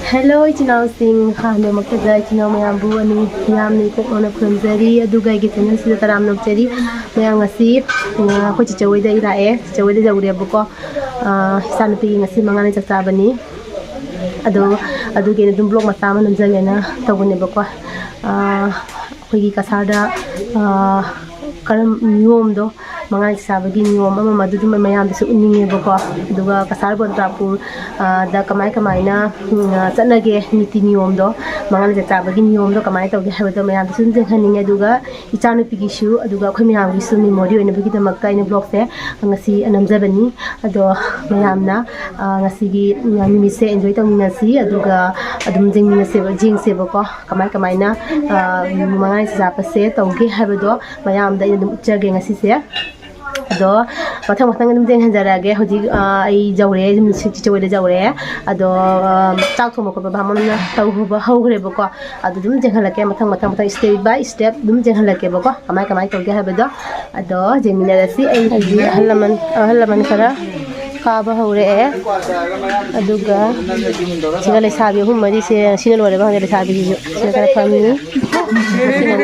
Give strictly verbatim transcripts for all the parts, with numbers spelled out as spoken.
Hello ꯏꯆꯤꯟ ꯏꯅꯥꯎꯁꯤꯡ, ꯑꯍꯥꯟꯕꯃꯛꯇꯗ ꯏꯆꯤꯟ ꯏꯅꯥꯎ ꯃꯌꯥꯝꯕꯨ ꯑꯅꯤ ꯌꯥꯝꯅ ꯏꯀꯣꯛꯅꯅ ꯈꯨꯔꯨꯝꯖꯔꯤ꯫ ꯑꯗꯨꯒ ꯑꯩꯒꯤ ꯆꯦꯅꯦꯜꯁꯤꯗ ꯇꯔꯥꯝꯅ ꯑꯣꯛꯆꯔꯤ꯫ ꯃꯌꯥꯝ ꯉꯁꯤ, ꯑ, ꯑꯩꯈꯣꯏ ꯆꯤꯆꯦ ꯍꯣꯏꯗ ꯑꯩ ꯂꯥꯛꯑꯦ, ꯆꯤꯆꯦ ꯍꯣꯏꯗ ꯌꯧꯔꯦꯕꯀꯣ꯫ ꯑ, ꯏꯆꯥꯅꯨꯄꯤꯒꯤ ꯉꯁꯤ ꯃꯉꯥꯅꯤ ꯆꯥꯛ ꯆꯥꯕꯅꯤ꯫ ꯑꯗꯣ ꯑꯗꯨꯒꯤ ꯑꯩꯅ ꯑꯗꯨꯝ ꯕ꯭ꯂꯣꯛ ꯃꯆꯥ ꯑꯃ ꯅꯝꯖꯒꯦꯅ ꯇꯧꯕꯅꯦꯕꯀꯣ꯫ ꯑ, ꯑꯩꯈꯣꯏꯒꯤ ꯀꯁꯥꯔꯗ, ꯑ, ꯀꯔꯝ, ꯅꯤꯌꯣꯝꯗꯣ, ꯃꯉꯥꯅꯤ ꯆꯥꯕꯒꯤ ꯅꯤꯌꯣꯝ ꯑꯃ ꯑꯗꯨ ꯑꯗꯨꯝ ꯃꯌꯥꯝꯗꯁꯨ ꯎꯠꯅꯤꯡꯉꯦꯕꯀꯣ꯫ ꯑꯗꯨꯒ ꯀꯁꯥꯔ ꯕꯣꯟꯇꯥꯄꯨꯔ, ꯑ, ꯗ ꯀꯃꯥꯏ ꯀꯃꯥꯏꯅ, ꯎꯝ, ꯑ, ꯆꯠꯅꯒꯦ, ꯅꯤꯇꯤ ꯅꯤꯌꯣꯝꯗꯣ, ꯃꯉꯥꯅꯤ ꯆꯥꯛ ꯆꯥꯕꯒꯤ ꯅꯤꯌꯣꯝꯗꯣ ꯀꯃꯥꯏꯅ ꯇꯧꯒꯦ ꯍꯥꯏꯕꯗꯣ ꯃꯌꯥꯝꯗꯁꯨ ꯑꯗꯨꯝ ꯌꯦꯡꯍꯟꯅꯤꯡꯉꯦ꯫ ꯑꯗꯨꯒ ꯏꯆꯥꯅꯨꯄꯤꯒꯤꯁꯨ, ꯑꯗꯨꯒ ꯑꯩꯈꯣꯏ ꯃꯌꯥꯝꯒꯤꯁꯨ memory ꯑꯣꯏꯅꯕꯒꯤꯗꯃꯛꯇ ꯑꯩꯅ ꯕ꯭ꯂꯣꯛꯁꯦ ꯉꯁꯤ ꯅꯝꯖꯕꯅꯤ꯫ ꯑꯗꯣ ꯃꯌꯥꯝꯅ, ꯑ, ꯉꯁꯤꯒꯤ, ꯎꯝ, ꯅꯨꯃꯤꯠꯁꯦ enjoy ꯇꯧꯃꯤꯟꯅꯁꯤ, ꯑꯗꯨꯒ ꯑꯗꯨꯝ ꯌꯦꯡꯃꯤꯟꯅꯁꯦꯕ, ꯌꯦꯡꯁꯦꯕꯀꯣ꯫ ꯀꯃꯥꯏ ꯀꯃꯥꯏꯅ, ꯑ, ꯃꯉꯥꯅꯤ ꯆꯥꯛ ꯆꯥꯕꯁꯦ ꯇꯧꯒꯦ ꯍꯥꯏꯕꯗꯣ ꯃꯌꯥꯝꯗ ꯑꯩꯅ ꯑꯗꯨꯝ ꯎꯠꯆꯒꯦ ꯉꯁꯤꯁꯦ꯫ ꯑꯗꯣ ꯃꯊꯪ ꯃꯊꯪ ꯑꯗꯨꯝ ꯌꯦꯡꯍꯟꯖꯔꯛꯑꯒꯦ꯫ ꯍꯧꯖꯤꯛ, ꯑ, ꯑꯩ ꯌꯧꯔꯦ, ꯑꯗꯨꯝ ꯆꯤꯆꯦ ꯍꯣꯏꯗ ꯌꯧꯔꯦ꯫ ꯑꯗꯣ, ꯑ, ꯆꯥꯛ ꯊꯣꯡꯕ ꯈꯣꯠꯄ ꯕꯥꯃꯣꯟꯅ ꯇꯧꯕ ꯍꯧꯈ꯭ꯔꯦꯕꯀꯣ꯫ ꯑꯗꯨ ꯑꯗꯨꯝ ꯌꯦꯡꯍꯜꯂꯛꯀꯦ, ꯃꯊꯪ ꯃꯊꯪ ꯃꯊꯪ step by step ꯑꯗꯨꯝ ꯌꯦꯡꯍꯜꯂꯛꯀꯦꯕꯀꯣ, ꯀꯃꯥꯏ ꯀꯃꯥꯏ ꯇꯧꯒꯦ ꯍꯥꯏꯕꯗꯣ꯫ ꯑꯗꯣ ꯌꯦꯡꯃꯤꯟꯅꯔꯁꯤ꯫ ꯑꯩ ꯍꯧꯖꯤꯛ ꯑꯍꯜ ꯂꯃꯟ, ꯑꯍꯜ ꯂꯃꯟ ꯈꯔ ꯀꯥꯕ ꯍꯧꯔꯛꯑꯦ꯫ ꯑꯗꯨꯒ ꯁꯤꯗ ꯂꯩꯁꯥꯕꯤ ꯑꯍꯨꯝ ꯃꯔꯤꯁꯦ, ꯁꯤꯅ ꯂꯣꯏꯔꯕ ꯈꯪꯗꯦ, ꯂꯩꯁꯥꯕꯤꯁꯤꯁꯨ ꯁꯤꯗ ꯈꯔ ꯐꯝꯃꯤ꯫ ꯁꯤꯅ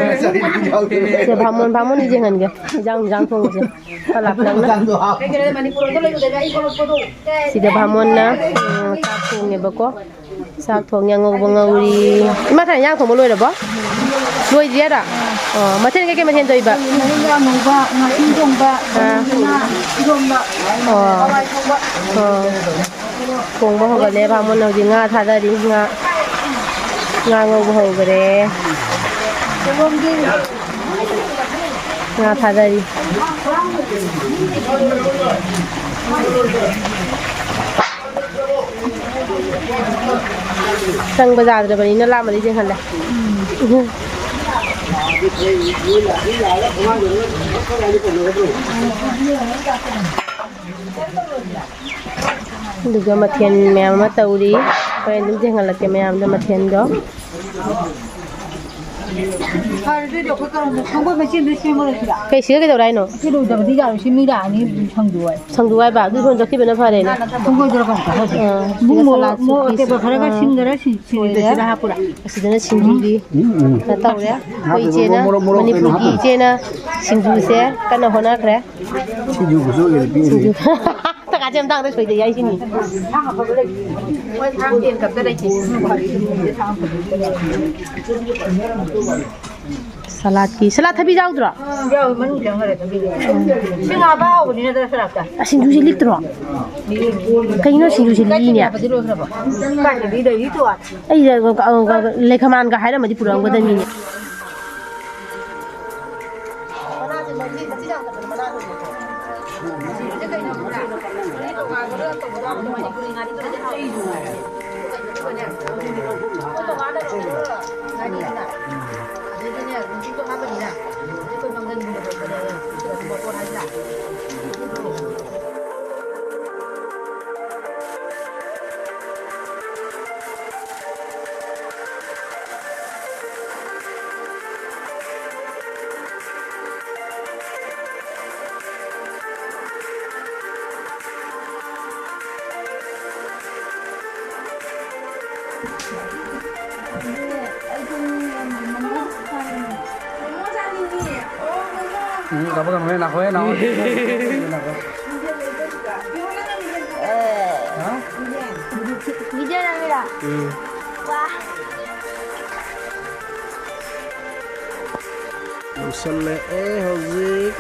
ꯁꯤꯗ ꯕꯥꯃꯣꯟ, ꯕꯥꯃꯣꯟ ꯌꯦꯡꯍꯟꯒꯦ, ꯏꯟꯖꯥꯡ, ꯏꯟꯖꯥꯡ ꯊꯣꯡꯕꯁꯦ ꯈꯔ ꯂꯥꯞꯇꯛꯅ꯫ ꯁꯤꯗ ꯕꯥꯃꯣꯟꯅ, ꯎꯝ, ꯆꯥꯛ ꯊꯣꯡꯉꯦꯕꯀꯣ꯫ ꯆꯥꯛ ꯊꯣꯡꯉꯦ, ꯑꯉꯧꯕ ꯉꯧꯔꯤ꯫ ꯏꯃꯥ ꯊꯥꯏ ꯏꯟꯖꯥꯡ ꯊꯣꯡꯕ ꯂꯣꯏꯔꯕꯣ? ꯂꯣꯏꯗ꯭ꯔꯤ ꯍꯥꯏꯔꯣ? ꯑꯣ, ꯃꯊꯦꯜ ꯀꯩꯀꯩ ꯃꯊꯦꯜ ꯇꯧꯔꯤꯕ? ꯉꯥꯔꯤꯡꯈꯥ ꯉꯧꯕ, ꯉꯥꯄꯤ ꯊꯣꯡꯕ, ꯑꯥ꯫ ꯉꯥ ꯏꯔꯣꯝꯕ, ꯑꯣ꯫ ꯍꯋꯥꯏ ꯊꯣꯡꯕ꯫ ꯑꯣ꯫ ꯊꯣꯡꯕ ꯍꯧꯒꯠꯂꯦ꯫ ꯕꯥꯃꯣꯟꯅ ꯍꯧꯖꯤꯛ ꯉꯥ ꯊꯥꯗꯔꯤ꯫ ꯉꯥ, ꯉꯥ ꯉꯧꯕ ꯍꯧꯈꯔꯦ꯫ ꯉꯥ ꯊꯥꯗꯔꯤ꯫ ꯆꯪꯕ ꯌꯥꯗ꯭ꯔꯕꯅꯤꯅ ꯂꯥꯞꯅꯗꯤ ꯌꯦꯡꯍꯜꯂꯦ꯫ ꯑꯗꯨꯒ ꯃꯊꯦꯜ ꯃꯌꯥꯝ ꯑꯃ ꯇꯧꯔꯤ꯫ ꯍꯣꯔꯦꯟ ꯑꯗꯨꯝ ꯌꯦꯡꯍꯜꯂꯛꯀꯦ ꯃꯌꯥꯝꯗ ꯃꯊꯦꯜꯗꯣ꯫ ꯐꯔꯦ, ꯑꯗꯨꯗꯤ ꯑꯩꯈꯣꯏ ꯀꯔꯝꯕ ꯁꯪꯒꯣꯏ ꯃꯆꯦꯗꯨ ꯁꯦꯝꯃꯔꯣꯏꯁꯤꯔꯥ? ꯀꯩ ꯁꯤꯒ ꯀꯩꯗꯧꯔꯦ ꯍꯥꯏꯅꯣ? ꯁꯤ ꯂꯣꯏꯗꯕꯗꯤ ꯌꯥꯔꯣꯏ, ꯁꯤ ꯃꯤ ꯂꯥꯛꯑꯅꯤ, ꯁꯪꯗꯣꯛꯑꯣ ꯍꯥꯏ꯫ ꯁꯪꯗꯣꯛꯑꯣ ꯍꯥꯏꯕ? ꯑꯗꯨ ꯁꯣꯝ ꯆꯠꯈꯤꯕꯅ ꯐꯔꯦꯅꯦ꯫ ꯁꯪꯒꯣꯏꯗꯨꯔ ꯀꯩꯅꯣ ꯇꯧꯍꯧꯁꯦ꯫ ꯑꯥ, ꯁꯤꯒ ꯏꯕꯨꯡꯉꯣ, ꯁꯂꯥꯠꯁꯨ ꯃꯣꯔꯣꯛ ꯄꯤꯁ꯫ ꯑꯇꯦꯛꯄ ꯈꯔꯒ ꯑꯥ, ꯁꯤꯡ ꯈꯔ ꯁꯤ-, ꯁꯤꯅꯤꯗ ꯂꯣꯏꯔꯦ꯫ ꯁꯤꯗ ꯍꯥꯞꯄꯨꯔꯥ? ꯑꯁꯤꯗꯅ ꯁꯤꯡꯖꯨꯒꯤ ꯎꯝ, ꯎꯝ꯫ ꯀꯩꯅꯣ ꯇꯧꯔꯦ꯫ ꯑꯩꯈꯣꯏ ꯍꯥꯞꯄꯦ, ꯏꯆꯦꯅ, ꯃꯣꯔꯣꯛ, ꯃꯣꯔꯣꯛ ꯀꯩꯅꯣ ꯃꯅꯤꯄꯨꯔꯒꯤ ꯍꯥꯞꯄꯦ꯫ ꯏꯆꯦꯅ ꯁꯤꯡꯖꯨꯁꯦ ꯀꯟꯅ ꯍꯣꯠꯅꯈ꯭ꯔꯦ꯫ ꯁꯤꯡꯖꯨ ꯈꯨꯁꯨ ꯑꯣꯏꯅ ꯄꯤꯔꯤ꯫ ꯁꯤꯡꯖꯨ꯫ ꯇꯀꯥꯁꯦ ꯑꯃꯇꯥꯡꯗ ꯁꯣꯏꯗ ꯌꯥꯏꯁꯤꯅꯤ꯫ ꯃꯣꯏ ꯊꯥꯡ ꯇꯦꯟ ꯀꯞꯇ ꯂꯩꯇꯦ꯫ ꯁꯂꯥꯠꯀꯤ, ꯁꯂꯥꯠ ꯊꯕꯤ ꯌꯥꯎꯗ꯭ꯔꯣ? ꯌꯥꯎꯏ, ꯃꯅꯨꯡ ꯆꯪꯈꯔꯦ ꯊꯕꯤꯗꯤ꯫ ꯁꯤ ꯉꯥ ꯐꯥ ꯍꯥꯎꯕꯅꯤꯅ ꯁꯂꯥꯠꯇ꯫ ꯑ, ꯁꯤꯡꯖꯨꯁꯦ ꯂꯤꯛꯇ꯭ꯔꯣ? ꯀꯩꯅꯣ ꯁꯤꯡꯖꯨꯁꯦ ꯂꯤꯛꯏꯅꯦ? ꯀꯥꯏ ꯆꯠꯈ꯭ꯔꯕ? ꯀꯥꯏ ꯆꯠꯈ꯭ꯔꯕ? ꯑꯩ, ꯑ, ꯑ, ꯑ, ꯂꯩꯈꯃꯥꯟꯒ ꯍꯥꯏꯔꯝꯃꯗꯤ ꯄꯨꯔꯛꯑꯝꯒꯗꯕꯅꯤꯅꯦ꯫ ꯎꯝ, ꯀꯥꯄꯛꯀꯅꯨꯍꯦ, ꯅꯥꯈꯣꯍꯦ, ꯅꯥꯈꯣ꯫ ꯅꯥꯈꯣ꯫ ꯍꯥ? ꯚꯤꯗꯤꯑꯣ ꯅꯝꯃꯤꯔꯣ? ꯎꯝ꯫ ꯋꯥ꯫ ꯌꯧꯁꯜꯂꯛꯑꯦ ꯍꯧꯖꯤꯛ꯫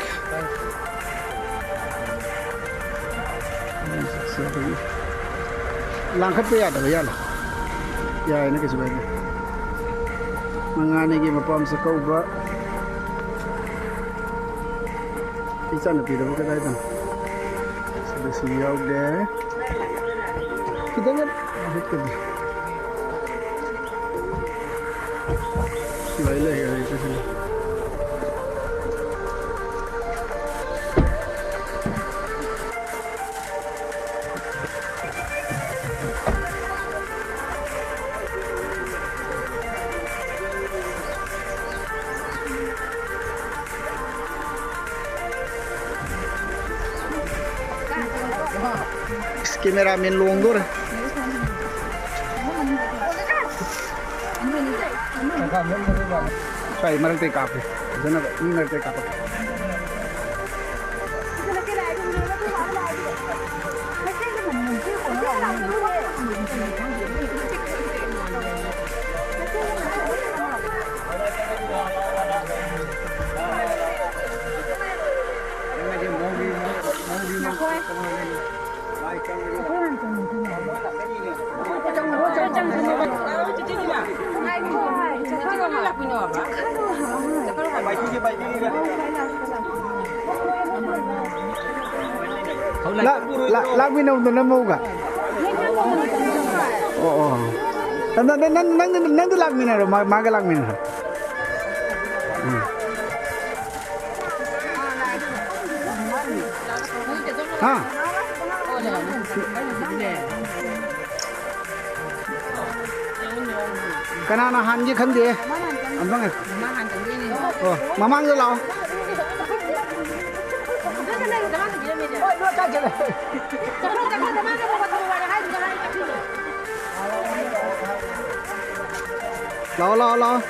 ꯂꯥꯡꯈꯠꯄ ꯌꯥꯗꯕ ꯌꯥꯂꯦ꯫ ꯌꯥꯏꯅ ꯀꯩꯁꯨ ꯀꯥꯏꯗꯦ꯫ ꯃꯉꯥꯅꯤꯒꯤ ꯃꯄꯥꯝ ꯆꯥꯛꯀꯧꯕ꯫ ꯏꯆꯥꯅꯨꯄꯤꯗꯕꯨ ꯀꯗꯥꯏꯗꯅꯣ? ꯁꯤꯗꯁꯨ ꯌꯥꯎꯗꯦ꯫ ꯈꯤꯇꯪꯒ ꯍꯤꯞꯀꯅꯤ꯫ ꯂꯩ, ꯂꯩ, ꯂꯩ, ꯂꯩ꯫ ꯀꯦꯃꯦꯔꯥꯃꯦꯟ ꯂꯣꯡꯗꯣꯔꯦ꯫ ꯁ꯭ꯋꯥꯏ ꯃꯔꯛꯇꯩ ꯀꯥꯞꯀꯦ꯫ ꯐꯖꯅꯕ ꯃꯤ ꯃꯔꯛꯇꯩ ꯀꯥꯞꯄꯛꯀꯦ꯫ ꯂꯥꯛ-, ꯂꯥꯛ-, ꯂꯥꯛꯃꯤꯟꯅꯧꯗꯅ ꯃꯧꯒ꯫ ꯑꯣ, ꯑꯣ꯫ ꯅꯪ, ꯅꯪ, ꯅꯪ, ꯅꯪ, ꯅꯪꯗꯤ ꯂꯥꯛꯃꯤꯟꯅꯔꯣ, ꯃꯥ-, ꯃꯥꯒ ꯂꯥꯛꯃꯤꯟꯅꯔꯣ꯫ ꯎꯝ꯫ ꯍꯥ? ꯀꯅꯥꯅ ꯍꯥꯟꯒꯦ ꯈꯪꯗꯦ꯫ ꯑꯝꯇꯪ ꯉꯥꯏꯈꯣ꯫ ꯑꯣ, ꯃꯃꯥꯡꯗ ꯂꯥꯛꯑꯣ꯫ ꯂꯥꯛꯑꯣ, ꯂꯥꯛꯑꯣ, ꯂꯥꯛꯑꯣ꯫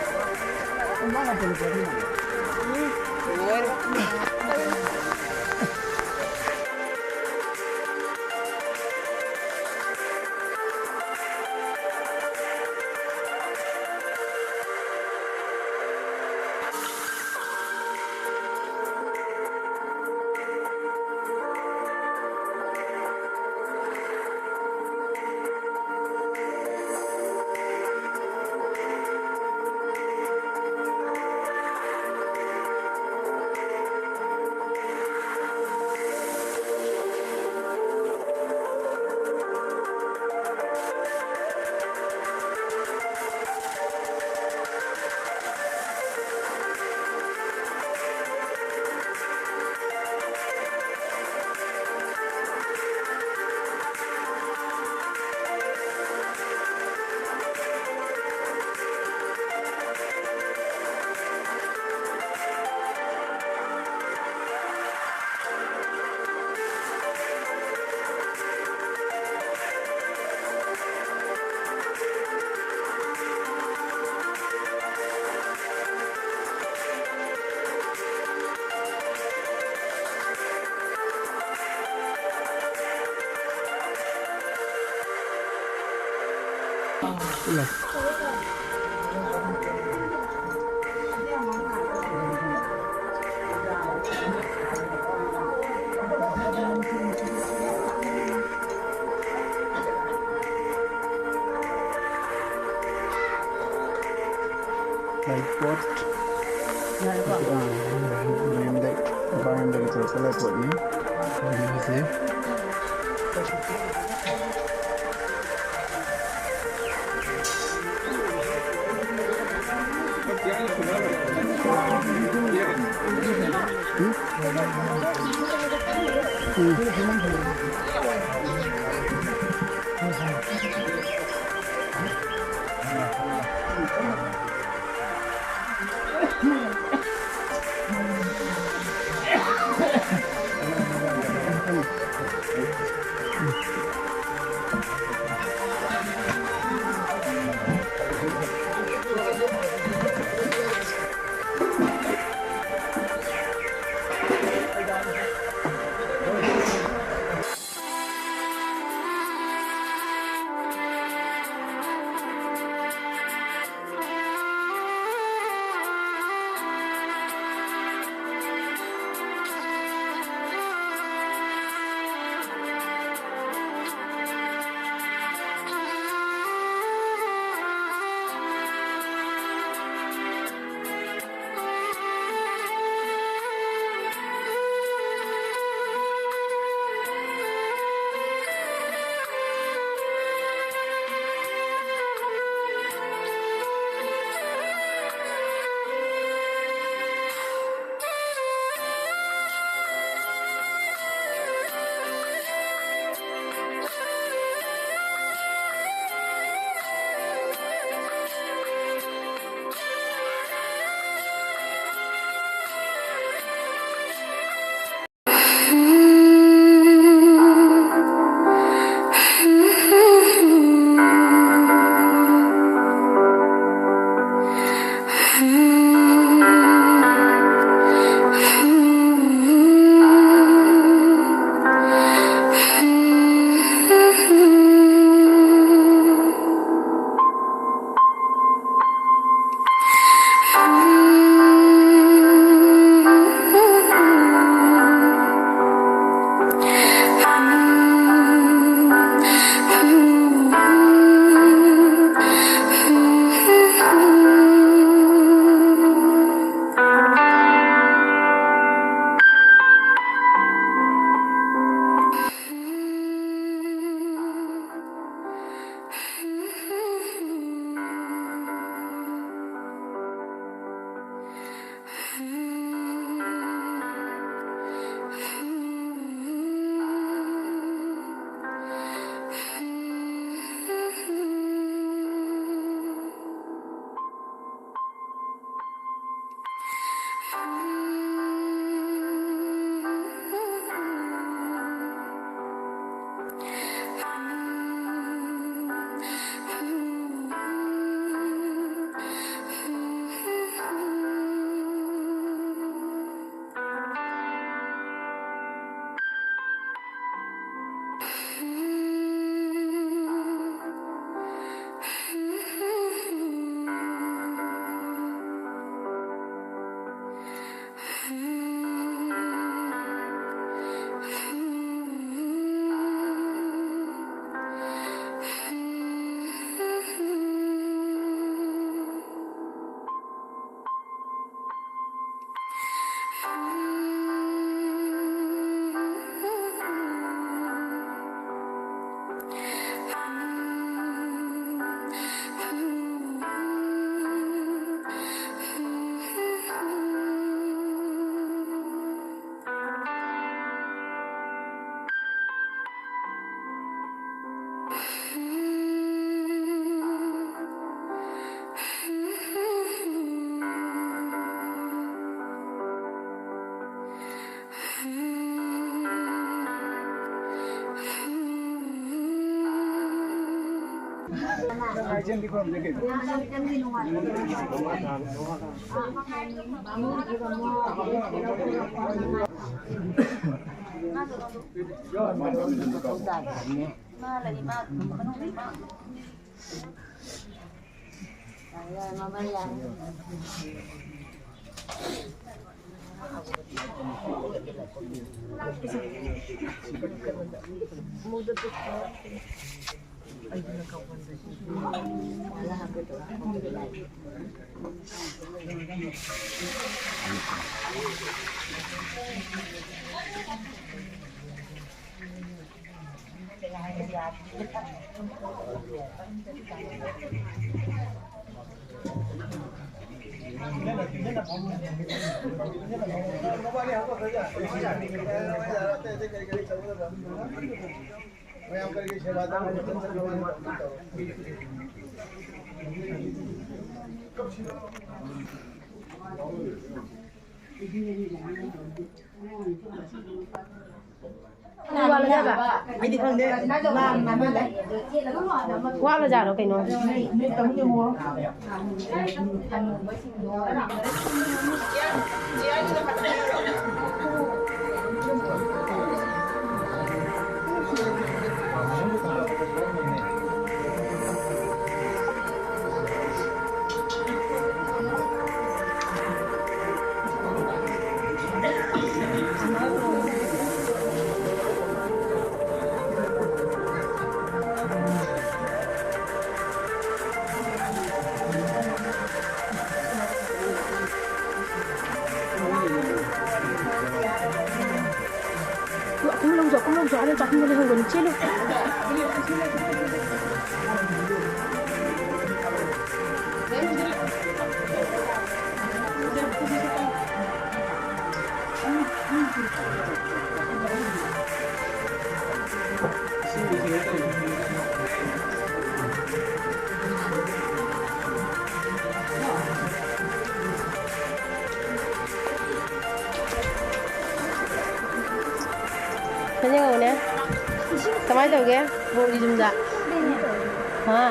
Light post. Light post. Ah, ꯃꯌꯨꯝꯗ, ꯅꯨꯄꯥ ꯃꯌꯨꯝꯗꯒꯤ ꯆꯠꯂ ꯊꯣꯛꯏ꯫ ꯌꯦꯡꯁꯤ꯫ ꯋꯥꯠꯂꯖꯥꯠꯂꯣ ꯀꯩꯅꯣ? ꯑꯀꯨꯝ ꯂꯧꯖꯣ, ꯑꯀꯨꯝ ꯂꯧꯖꯣ, ꯑꯗ ꯆꯥꯛꯈꯨꯝꯗ ꯂꯩꯍꯧꯕꯅꯤ, ꯆꯦꯜꯂꯨ꯫ ꯐꯖꯅ ꯌꯦꯡꯉꯨꯅꯦ꯫ ꯀꯃꯥꯏꯅ ꯇꯧꯒꯦ? ꯕꯣꯔꯒꯤ ꯌꯨꯝꯗ? ꯍꯥ?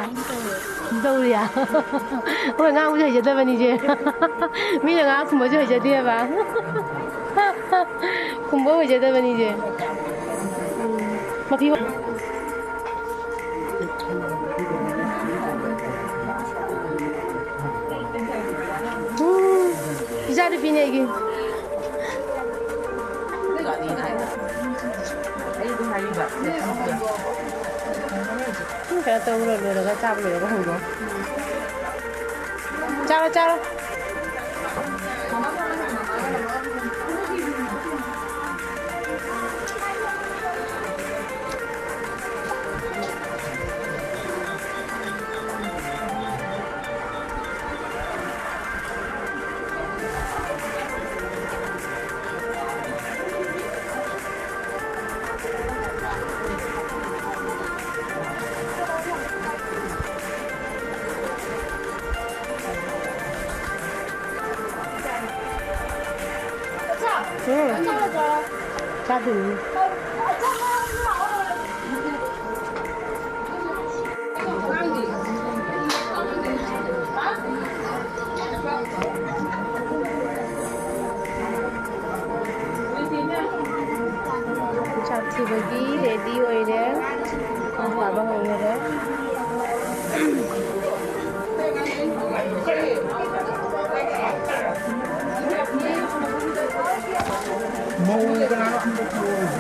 ꯇꯧꯔꯤꯌꯥ? ꯑꯩꯈꯣꯏ ꯉꯥꯡꯕꯁꯨ ꯍꯩꯖꯗꯕꯅꯤꯁꯦ꯫ ꯃꯤꯅ ꯉꯥꯡ ꯈꯨꯝꯕꯁꯨ ꯍꯩꯖꯗꯦꯕ꯫ ꯈꯨꯝꯕ ꯍꯩꯖꯗꯕꯅꯤꯁꯦ꯫ ꯎꯝ꯫ ꯃꯊꯤ ꯎꯝ, ꯏꯆꯥꯅꯨꯄꯤꯅꯦ ꯑꯩꯒꯤ꯫ ꯎꯝ, ꯀꯩꯅꯣ ꯇꯧꯔ ꯂꯣꯏꯔꯒ, ꯆꯥꯕ ꯂꯣꯏꯔꯒ ꯍꯧꯔꯣ꯫ ꯆꯥꯔꯣ, ꯆꯥꯔꯣ꯫ ꯎꯝ꯫ ꯆꯥꯗꯣꯏꯅꯤ꯫ ꯆꯥꯛ ꯊꯤꯕꯒꯤ ready ꯑꯣꯏꯔꯦ꯫ ꯆꯥꯛ ꯆꯥꯕ ꯍꯧꯅꯔꯦ꯫ ꯃꯧ ꯀꯅꯥꯅꯣ ꯑꯝꯇ ꯊꯣꯛꯂꯛꯑꯣ꯫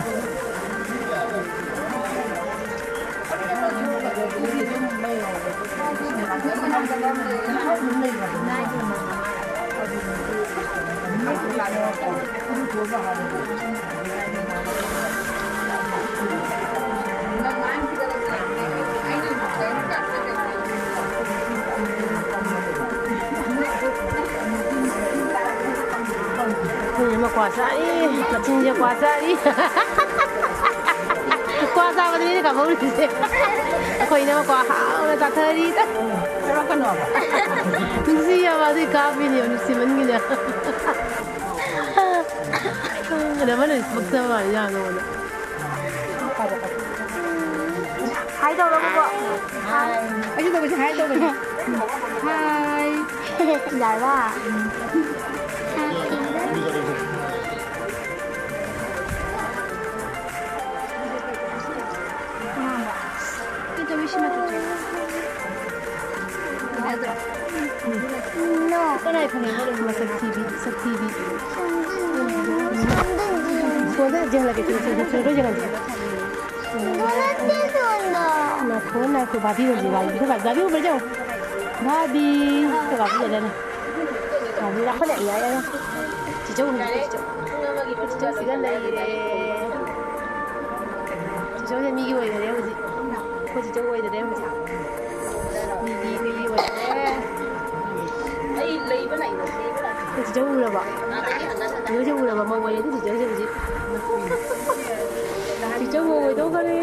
ꯎꯝ, ꯃꯀ꯭ꯋꯥ ꯆꯥꯔꯤ, ꯃꯆꯤꯟꯁꯦ ꯀ꯭ꯋꯥ ꯆꯥꯔꯤ꯫ ꯀ꯭ꯋꯥ ꯆꯥꯕꯗꯅꯤꯅꯦ ꯀꯥꯞꯍꯧꯔꯤꯁꯦ꯫ ꯑꯩꯈꯣꯏꯅ ꯃꯀ꯭ꯋꯥ ꯍꯥꯎꯅ ꯆꯥꯊꯔꯤꯗ꯫ ꯅꯨꯡꯁꯤ ꯌꯥꯕ ꯑꯗꯨꯏ ꯀꯥꯞꯄꯤꯅꯦꯕ, ꯅꯨꯡꯁꯤꯃꯟꯒꯤꯅꯦ꯫ ꯑꯗ ꯑꯃꯅ ꯄꯛꯆꯕ ꯃꯥꯜꯂꯦ, ꯌꯥ ꯅꯉꯣꯟꯗ꯫ ꯍꯥꯏ ꯇꯧꯔꯣ, ꯕꯣꯕꯣ꯫ ꯍꯥꯏ꯫ ꯑꯩꯁꯨ ꯇꯧꯒꯦ, ꯍꯥꯏ ꯇꯧꯒꯦ꯫ ꯍꯥꯏ꯫ ꯌꯥꯔꯕ? ꯑꯉꯥꯡꯕ꯫ ꯀꯩ ꯇꯧꯏ ꯁꯤ ꯃꯆꯨꯁꯦ? ꯐꯖꯗ꯭ꯔꯣ? ꯀꯅꯥꯏ ꯐꯅꯦꯛꯅꯣ ꯂꯩ? ꯃꯁꯛ ꯊꯤꯕꯤ, ꯁꯛ ꯊꯤꯕꯤ꯫ ꯐꯣꯟꯗ ꯌꯦꯡꯍꯜꯂꯛꯀꯦ, ꯁꯦ, ꯁꯦ, ꯁꯦ, ꯁꯦ, ꯂꯣꯏ ꯌꯦꯡꯍꯜꯂꯛꯀꯦ꯫ ꯉꯥꯏꯈꯣ, ꯉꯥꯏꯈꯣ, ꯕꯥꯕꯤ ꯍꯧꯖꯤꯛ ꯂꯥꯛꯏ꯫ ꯑꯩꯈꯣꯏ ꯕꯥꯕꯤ, ꯕꯥꯕꯤ ꯎꯕ꯭ꯔꯥ ꯌꯦꯡꯉꯣ꯫ ꯕꯥꯕꯤ꯫ ꯑꯩꯈꯣꯏ ꯕꯥꯕꯤ ꯂꯩꯔꯦꯅꯦ꯫ ꯕꯥꯕꯤ ꯂꯥꯛꯈꯠꯂꯛꯑꯦ, ꯌꯥꯔꯦ, ꯌꯥꯔꯦ꯫ ꯆꯤꯆꯧ ꯍꯧꯖꯤꯛ, ꯆꯤꯆꯧ꯫ ꯆꯤꯆꯧꯁꯤꯒ ꯂꯩꯔꯦ꯫ ꯆꯤꯆꯧꯁꯦ ꯃꯤꯒꯤ ꯑꯣꯏꯈꯔꯦ ꯍꯧꯖꯤꯛ꯫ ꯑꯩꯈꯣꯏ ꯆꯤꯆꯧ ꯑꯣꯏꯗꯔꯦ ꯍꯧꯖꯤꯛ꯫ ꯃꯤꯒꯤ, ꯃꯤꯒꯤ ꯑꯣꯏꯈꯔꯦ꯫ ꯑꯩ ꯂꯩꯕ ꯂꯩꯕ꯫ ꯆꯤꯆꯧ ꯎꯔꯕ? ꯆꯤꯆꯧꯁꯦ ꯎꯔꯕ? ꯃꯧ ꯑꯣꯏꯔꯦ ꯑꯗꯨ ꯆꯤꯆꯧꯁꯦ ꯍꯧꯖꯤꯛ꯫ ꯆꯤꯆꯧ ꯃꯧ ꯑꯣꯏꯗꯧꯈꯔꯦ꯫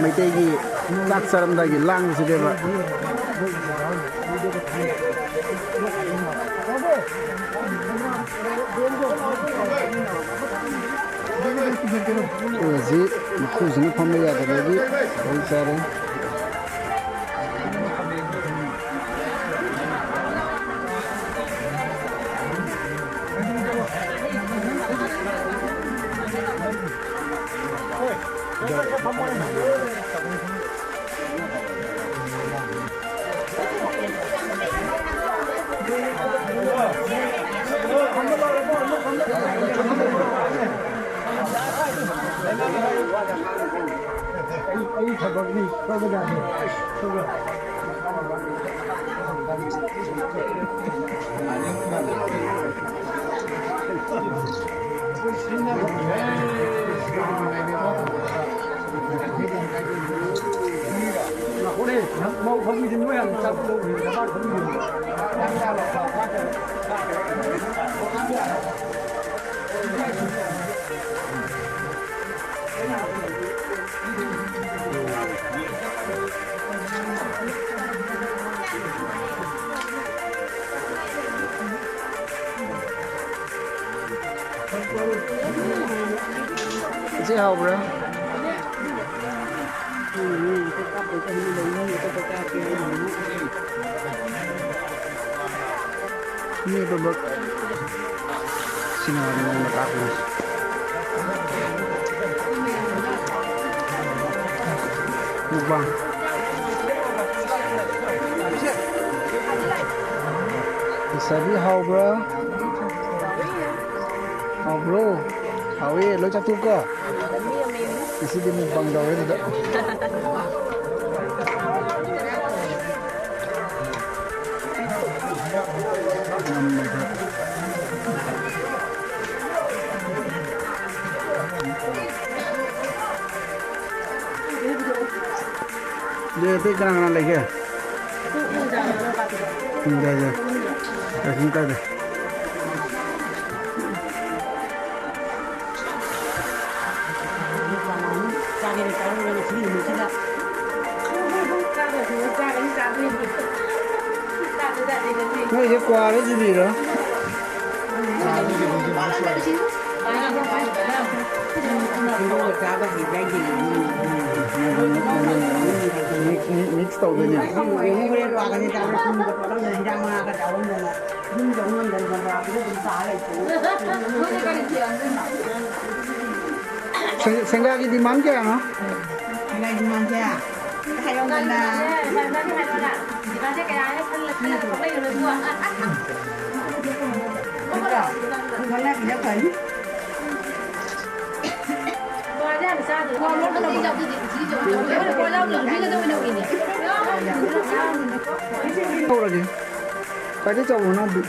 ꯃꯩꯇꯩꯒꯤ ꯆꯥꯛ ꯆꯥꯔꯝꯗꯥꯏꯒꯤ ꯂꯥꯡꯕꯁꯤꯅꯦꯕ꯫ ꯍꯧꯖꯤꯛ ꯃꯈꯨꯁꯤꯅ ꯐꯝꯕ ꯌꯥꯗꯕꯒꯤ ꯋꯥꯔꯤ ꯆꯥꯔꯦ꯫ ꯑꯩ, ꯑꯩ ꯊꯕꯛꯅꯤ, ꯁꯣꯏꯕ ꯌꯥꯗꯦ꯫ ꯏꯆꯦ, ꯍꯥꯎꯕ꯭ꯔꯥ? ꯃꯤ ꯑꯇꯣꯞꯄ ꯁꯤꯅ ꯃꯑꯣꯡꯗ ꯀꯥꯞꯄꯤꯅꯤ꯫ Mukbang꯫ ꯂꯩꯁꯥꯕꯤ, ꯍꯥꯎꯕ꯭ꯔꯥ? ꯍꯥꯎꯕ꯭ꯔꯣ? ꯍꯥꯎꯋꯦ, ꯂꯣꯏ ꯆꯥꯊꯣꯛꯀꯣ꯫ ꯉꯁꯤꯗꯤ mukbang ꯇꯧꯔꯦ ꯑꯗꯨꯗ꯫ ꯑꯗꯨꯗꯤ ꯑꯇꯩ ꯀꯅꯥ ꯀꯅꯥ ꯂꯩꯒꯦ? ꯎꯝ, ꯌꯥꯏ, ꯌꯥꯏ꯫ ꯀꯩꯁꯨꯝ ꯀꯥꯏꯗꯦ꯫ ꯅꯣꯏꯁꯦ ꯀ꯭ꯋꯥꯔ ꯖꯤꯕꯤꯔꯣ? ꯃꯤꯛꯁ ꯇꯧꯗꯣꯏꯅꯦ꯫ ꯁꯦꯡ-, ꯁꯦꯡꯒꯥꯒꯤ demand ꯀꯌꯥꯅꯣ? ꯁꯦꯡꯒꯥꯒꯤ demandꯁꯦ? ꯍꯥꯏꯔꯛꯑꯣꯗꯅ꯫ ꯍꯧꯔꯒꯦ꯫ ꯈ꯭ꯋꯥꯏꯗꯩ ꯆꯥꯎꯕ ꯃꯅꯥꯎꯗꯤ꯫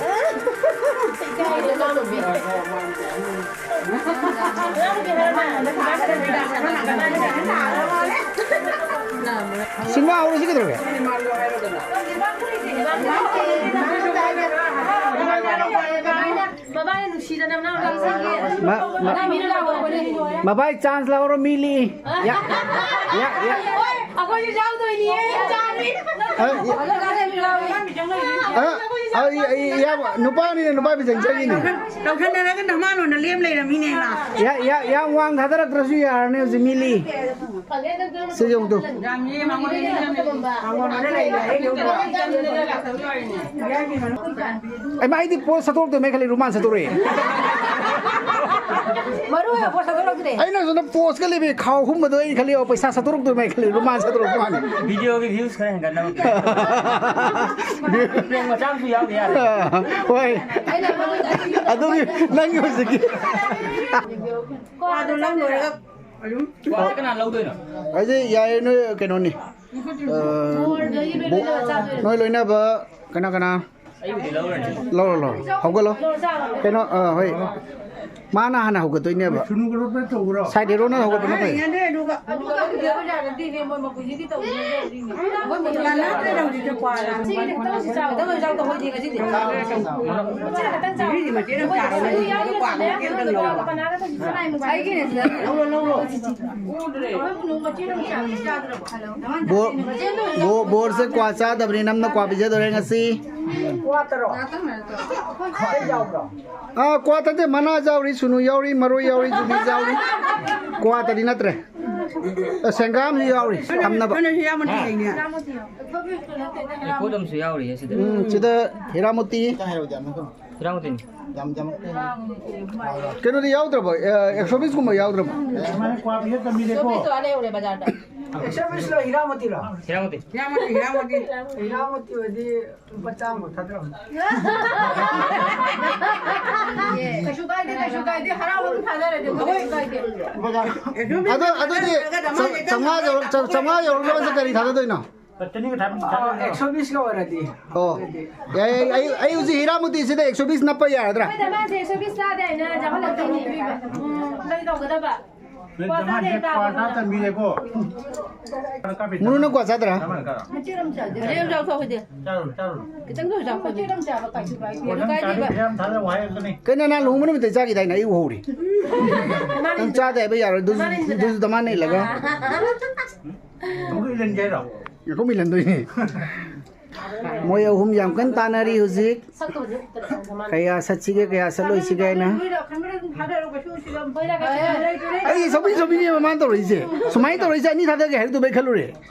ꯁꯤꯅꯦꯃꯥ ꯍꯧꯔꯁꯤ ꯀꯩꯗꯧꯔꯒꯦ? ꯃꯕꯥꯅꯤ ꯅꯨꯡꯁꯤꯗꯅ ꯃꯅꯥꯎ ꯅꯨꯄꯥꯁꯤꯡꯒꯤ ꯃ-, ꯃ-, ꯃꯅꯥꯎ ꯃꯤꯅ ꯂꯥꯎꯕꯅꯦ꯫ ꯃꯕꯥꯏ ꯆꯥꯟꯁ ꯂꯧꯔꯣ ꯃꯤꯂꯤ꯫ ꯌꯥ, ꯌꯥ, ꯌꯥ꯫ ꯑꯩꯈꯣꯏꯁꯨ ꯌꯥꯎꯗꯣꯏꯅꯤꯌꯦ, ꯆꯥꯅꯤ꯫ ꯑ, ꯌꯥ-, ꯑ, ꯑ, ꯏ-, ꯑ, ꯏ-, ꯏꯌꯥꯝꯕ, ꯅꯨꯄꯥꯅꯤꯅ ꯅꯨꯄꯥ ꯃꯤꯆꯪ ꯆꯪꯉꯤꯅꯦ꯫ ꯂꯧꯁꯟꯅꯔꯒ ꯅꯃꯥꯟ ꯑꯣꯏꯅ ꯂꯦꯝ ꯂꯩꯔꯝꯃꯤꯅꯦ ꯃꯥ꯫ ꯌꯥ-, ꯌꯥ-, ꯌꯥꯝ ꯋꯥꯡ ꯊꯥꯗꯔꯛꯇ꯭ꯔꯁꯨ ꯌꯥꯔꯅꯤ ꯍꯧꯖꯤꯛ ꯃꯤꯂꯤ꯫ ꯁꯤꯁꯦ ꯑꯃꯨꯛꯇꯧ꯫ ꯌꯥꯝ ꯌꯦꯡꯉꯦ, ꯃꯉꯣꯟꯗ ꯂꯩꯔꯦ, ꯑꯩ ꯂꯧꯕ꯫ ꯑꯩ ꯃꯥꯏꯗꯤ ꯄꯣꯠ ꯁꯠꯇꯣꯔꯛꯇꯣꯏꯃꯦ ꯈꯜꯂꯤ, ꯔꯨꯃꯥꯟ ꯁꯠꯇꯣꯔꯛꯑꯦ꯫ ꯃꯔꯨ ꯑꯣꯏꯕ ꯄꯣꯠ ꯁꯠꯇꯣꯔꯛꯇ꯭ꯔꯦ꯫ ꯑꯩꯅ ꯁꯣꯝꯗ ꯄꯣꯁꯀ ꯂꯩꯕꯤ ꯈꯥꯎ ꯍꯨꯝꯕꯗꯣ ꯑꯩ ꯈꯜꯂꯤ, ꯑꯣ, ꯄꯩꯁꯥ ꯁꯠꯇꯣꯔꯛꯇꯣꯏꯃꯦ ꯈꯜꯂꯤ, ꯔꯨꯃꯥꯟ ꯁꯠꯇꯣꯔꯛꯄ ꯃꯥꯅꯤ꯫ ꯚꯤꯗꯤꯑꯣꯒꯤ ꯚ꯭ꯌꯨꯁ ꯈꯔ ꯍꯦꯟꯒꯠꯅꯕ꯫ ꯄ꯭ꯔꯦꯡ ꯃꯆꯥ ꯑꯃꯁꯨ ꯌꯥꯎꯗ ꯌꯥꯔꯦ꯫ ꯍꯣꯏ꯫ ꯑꯗꯨꯒꯤ ꯅꯪꯒꯤ ꯍꯧꯖꯤꯛꯀꯤ꯫ ꯋꯥꯗꯣ ꯅꯪ ꯂꯣꯏꯔꯒ ꯑꯗꯨꯝ꯫ ꯀꯅꯥ ꯂꯧꯗꯣꯏꯅꯣ? ꯑꯩꯗꯤ ꯌꯥꯏꯌꯦ, ꯅꯣꯏ ꯀꯩꯅꯣꯅꯤ꯫ ꯑ, ꯕꯣ-, ꯅꯣꯏ ꯂꯣꯏꯅꯕ ꯀꯅꯥ ꯀꯅꯥ? ꯑꯩꯕꯨꯗꯤ ꯂꯧꯔꯅꯤ꯫ ꯂꯧꯔꯣ, ꯂꯧꯔꯣ꯫ ꯍꯧꯒꯠꯂꯣ꯫ ꯀꯩꯅꯣ, ꯑ, ꯍꯣꯏ꯫ ꯃꯥꯅ ꯍꯥꯟꯅ ꯍꯧꯒꯠꯇꯣꯏꯅꯦꯕ꯫ ꯁꯥꯏꯠ ꯍꯦꯔꯣꯅ ꯍꯧꯒꯠꯄꯅ ꯐꯩ꯫ ꯕꯣ-, ꯕꯣ-, ꯕꯣꯔꯁꯦ ꯀ꯭ꯋꯥ ꯆꯥꯗꯕꯅꯤ, ꯅꯝꯅ ꯀ꯭ꯋꯥ ꯄꯤꯖꯗꯣꯔꯦ ꯉꯁꯤ꯫ ꯑꯥ, ꯀ꯭ꯋꯥ ꯊꯛꯇꯦ, ꯃꯅꯥ ꯌꯥꯎꯔꯤ, ꯁꯨꯅꯨ ꯌꯥꯎꯔꯤ, ꯃꯔꯣꯏ ꯌꯥꯎꯔꯤ, ꯌꯨꯕꯤ ꯌꯥꯎꯔꯤ꯫ ꯀ꯭ꯋꯥꯇꯗꯤ ꯅꯠꯇ꯭ꯔꯦ꯫ ꯑ, ꯁꯦꯡꯒꯥꯝꯁꯨ ꯌꯥꯎꯔꯤ, ꯊꯝꯅꯕ꯫ ꯀꯩꯅꯣꯁꯨ ꯌꯥꯎꯔꯝꯃꯅꯤ ꯀꯩꯅꯦ꯫ ꯄꯣꯠ ꯑꯃꯁꯨ ꯌꯥꯎꯔꯤꯌꯦ ꯁꯤꯗ꯫ ꯎꯝ, ꯁꯤꯗ ꯍꯤꯔꯥꯃꯣꯇꯤ꯫ ꯍꯤꯔꯥꯃꯣꯇꯤꯅꯤ꯫ ꯀꯩꯅꯣꯗꯤ ꯌꯥꯎꯗ꯭ꯔꯕꯣ? ꯑ, ꯑꯦꯛꯁꯣꯕꯤꯁꯀꯨꯝꯕ ꯌꯥꯎꯗ꯭ꯔꯕꯣ? ꯃꯥꯅ ꯀ꯭ꯋꯥ ꯄꯤꯕ ꯇꯝꯕꯤꯔꯦꯀꯣ꯫ ꯁꯣꯐꯤꯁꯇꯣ ꯑꯥ ꯂꯩꯍꯧꯔꯦ ꯕꯖꯥꯔꯗ꯫ ꯑꯦꯛꯁ ꯑꯥꯔ ꯕꯤ ꯁꯤꯔꯣ, ꯍꯤꯔꯥꯃꯣꯇꯤꯔꯣ? ꯍꯤꯔꯥꯃꯣꯇꯤ꯫ ꯍꯤꯔꯥꯃꯣꯇꯤ, ꯍꯤꯔꯥꯃꯣꯇꯤ꯫ ꯍꯤꯔꯥꯃꯣꯇꯤ ꯑꯣꯏꯗꯤ ꯂꯨꯄꯥ ꯆꯥꯝꯃ ꯊꯥꯗꯔꯛꯑꯣ꯫ ꯀꯩꯁꯨ ꯀꯥꯏꯗꯦ, ꯀꯩꯁꯨ ꯀꯥꯏꯗꯦ꯫ ꯍꯔꯥꯎ ꯑꯗꯨꯝ ꯊꯥꯗꯔꯗꯤ ꯑꯗꯨꯝ ꯀꯩꯁꯨ ꯀꯥꯏꯗꯦ꯫ ꯑꯗꯣ, ꯑꯗꯨꯗꯤ ꯆꯥ-, ꯆꯥꯝꯃꯉꯥ ꯌꯧꯔ-, ꯆꯥ-, ꯆꯥꯝꯃꯉꯥ ꯌꯧꯔꯛꯅꯕꯁꯦ ꯀꯔꯤ ꯊꯥꯗꯗꯣꯏꯅꯣ? ꯑꯦꯛꯁ ꯑꯣ ꯕꯤꯁꯀ ꯑꯣꯏꯔꯗꯤ꯫ ꯑꯣ꯫ ꯌꯥꯏ, ꯑꯩ, ꯑꯩ, ꯑꯩ ꯍꯧꯖꯤꯛ ꯍꯤꯔꯥꯃꯣꯇꯤꯁꯤꯗ ꯑꯦꯛꯁ ꯑꯣ ꯕꯤꯁ ꯅꯞꯄ ꯌꯥꯔꯗ꯭ꯔꯥ? ꯑꯩꯈꯣꯏꯗ ꯃꯥꯁꯦ ꯑꯦꯛꯁ ꯑꯣ ꯕꯤꯁ ꯆꯥꯗꯦ ꯍꯥꯏꯅ ꯆꯥꯍꯜꯂꯛꯇꯣꯏꯅꯦ꯫ ꯎꯝ, ꯅꯪ ꯇꯧꯒꯗꯕ꯫ ꯅꯣꯏ ꯆꯥꯝꯃꯉꯥꯁꯦ ꯀ꯭ꯋꯥ ꯆꯥ ꯆꯟꯕꯤꯔꯦꯀꯣ꯫ ꯃꯨꯅꯨ, ꯅꯪ ꯀ꯭ꯋꯥ ꯆꯥꯗ꯭ꯔꯥ? ꯆꯥꯔꯨꯅꯨ, ꯆꯥꯔꯨꯅꯨ꯫ ꯈꯤꯇꯪꯗ ꯑꯣꯏꯔꯁꯨ ꯆꯥꯎ, ꯑꯩꯈꯣꯏꯗꯤ꯫ ꯀꯩꯅꯣ ꯅꯪ ꯆꯥꯔꯗꯤ ꯄꯩꯁꯥ ꯌꯥꯝ ꯊꯥꯗꯔꯛꯑꯣ ꯍꯥꯏꯔꯛꯀꯅꯤ꯫ ꯀꯩꯅꯣ, ꯅꯍꯥꯟ ꯂꯨꯍꯣꯡꯕ ꯅꯨꯃꯤꯠꯇ ꯆꯥꯈꯤꯗꯥꯏꯅꯦ? ꯑꯩ ꯎꯍꯧꯔꯤ꯫ ꯅꯪ ꯆꯥꯗꯦ ꯍꯥꯏꯕ ꯌꯥꯔꯣꯏ꯫ ꯑꯗꯨꯁꯨ, ꯑꯗꯨꯁꯨ ꯗꯃꯥꯟ ꯅꯩꯂꯒ꯫ ꯑꯃꯨꯛ ꯏꯜꯍꯟꯒꯦ ꯍꯥꯏꯔꯣ? ꯉꯥꯏꯈꯣ, ꯏꯜꯍꯟꯗꯣꯏꯅꯦ꯫ ꯃꯣꯏ ꯑꯍꯨꯝ ꯌꯥꯝ ꯀꯟꯅ ꯇꯥꯟꯅꯔꯤ ꯍꯧꯖꯤꯛ꯫ ꯀꯌꯥ ꯁꯠꯁꯤꯒꯦ, ꯀꯌꯥ ꯁꯠꯂꯣꯏꯁꯤꯒꯦ ꯍꯥꯏꯅ꯫ ꯑꯩ ꯁꯧꯕꯤ ꯁꯧꯕꯤꯅꯦꯕ ꯃꯥꯅ ꯇꯧꯔꯛꯏꯁꯦ꯫ ꯁꯨꯃꯥꯏꯅ ꯇꯧꯔꯛꯏꯁꯦ, ꯑꯅꯤ ꯊꯥꯗꯒꯦ ꯍꯥꯏꯔꯛꯇꯕꯩ ꯈꯜꯂꯨꯔꯦ꯫